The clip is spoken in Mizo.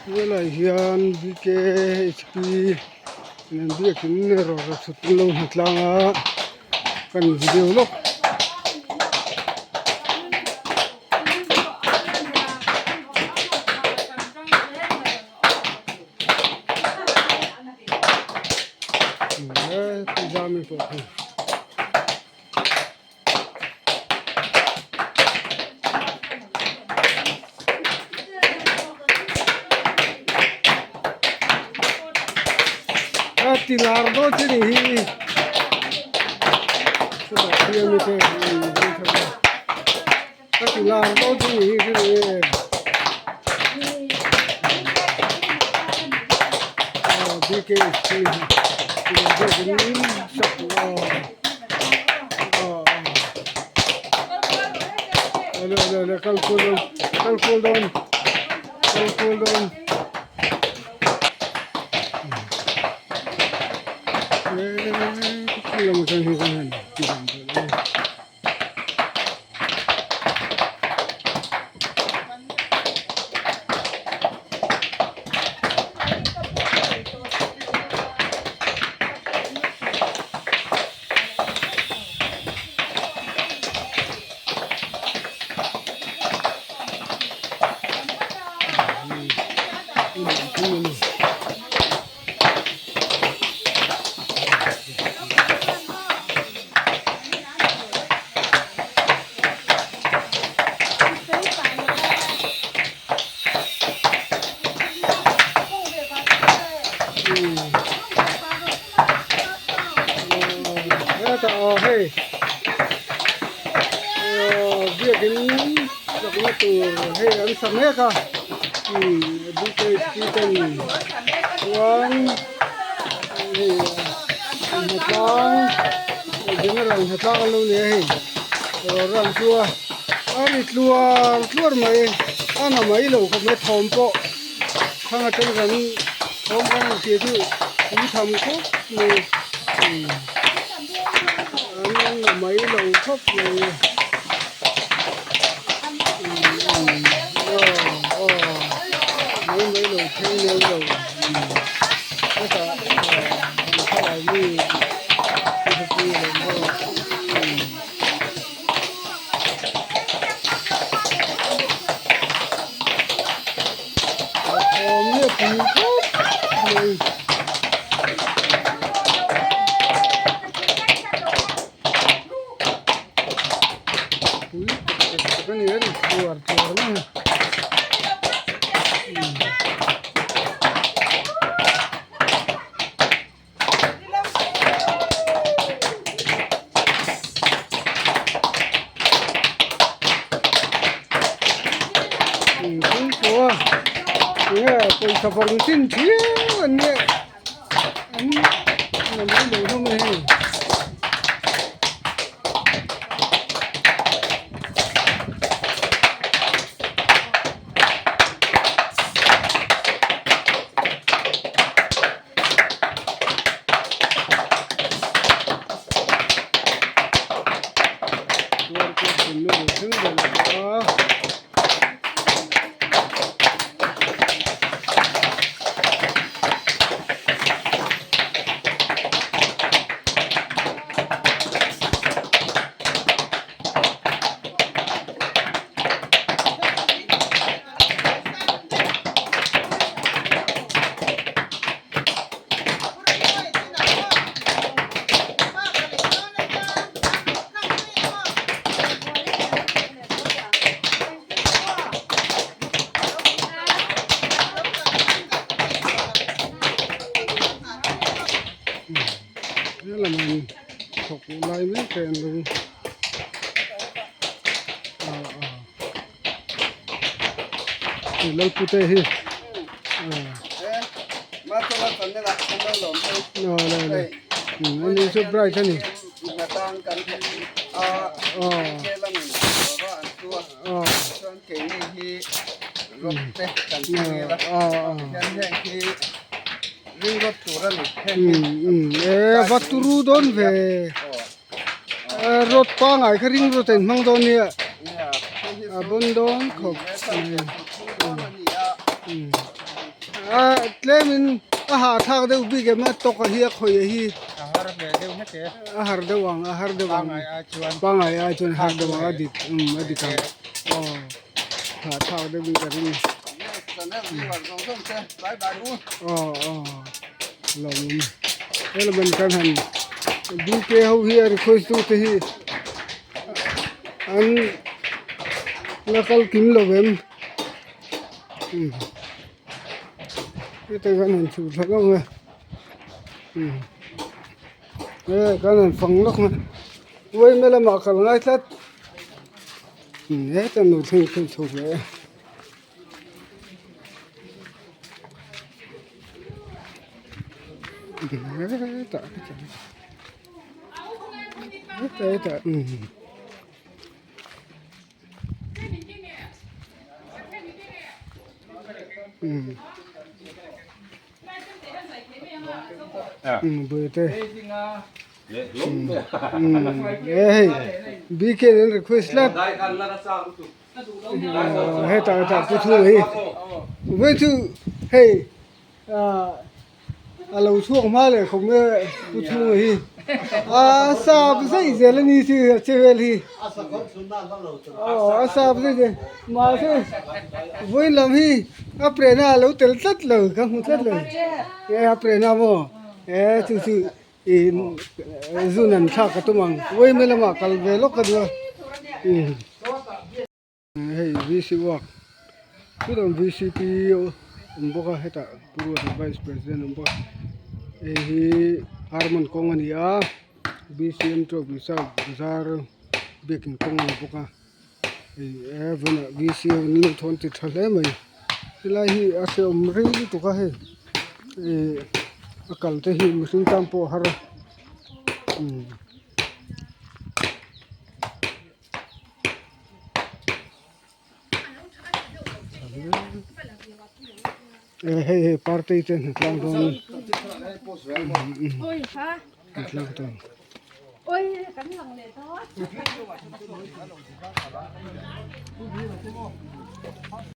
Helai hian BKHP nen biakin erawh thut an lo hmu tlang a kan video lawk. A ti lar dawn che ni hi chutah khian mite a ti lar dawn che ni hi BKHP kal kual dawn kal kual dawn kal kual dawn Hetah aw hei biakin chakna tur hei an sa mek a BKHP ten chuan hei hnatlang general hnatlang an lo ni a hei ram chu a a ri tluar tluar mai a na mai lo khawp mai thawm pawh thlang atang kan thawm kan han tih chu tui tham khawp mai an na mai lo khawp mai. Mai mai lo thleng lem lo hetah thlalai mi thupui a awm bawk a thawm hi a pui khawp mai. Pui tak tak tak a ni a ni tluar tluar mai a. Enge pawisa vawng chin thiau an nia. An la mai lo hlawm a hei. Tuar pawh thlen na lo thleng ber lo a. Helamah thawk lai mek te an lo Lalpute hi ani chu bright ani e va turu dawn ve rod pangai kha ring rod a inhmang dawn nia a bawn dawn khawp mai. A tlemin a hahthlak deuh bik em a tawk a hi a khawih a hi. A har ve deuh hlek e. A har deuh ang a har deuh ang. Pangai ai chuan. Pangai ai chuan a har deuh ang a dik umm a dik ang aw hahthlak deuh in ka ring. Aw aw lawmawm helaman kan han BK ho hi a request tu te hi an la kal kim lo em. Heta hian han chhuk thla lawk a e kan han fang lawk a uaime lamah kal ngai tlat heta an lo thleng phei chho leh a. Hetah hetah hetah. BK an request tlat hetah hetah pu thung hi vawi chu hei A lo chhuak hma leh khawp nge pu chhunga hi a sap zaih zel a ni chu a che vel hi aw a sap zaih zel mahse vawiin lam hi a prehna a lo tel tlat lo ka hmu tlat lo e a prehna maw e chu chu ih zun an thlak ka tum ang vawiin lamah kal ve lawk ka duh a. Hei VC work chutah VCP awm bawk a hetah Pu Ruata vice president awm bawk a hei hi Harmon kawng a ni a B_C_M trophy south bazar biakin kawng a ni bawk a hei e vawiinah V_C ho an lo thawn ti tha hle mai helai hi a hrehawm rei lutuk a hei ih a kal te hi mihring tan pawh a har a umm. Hei hei party te hnatlang dawn hnatlang dawn.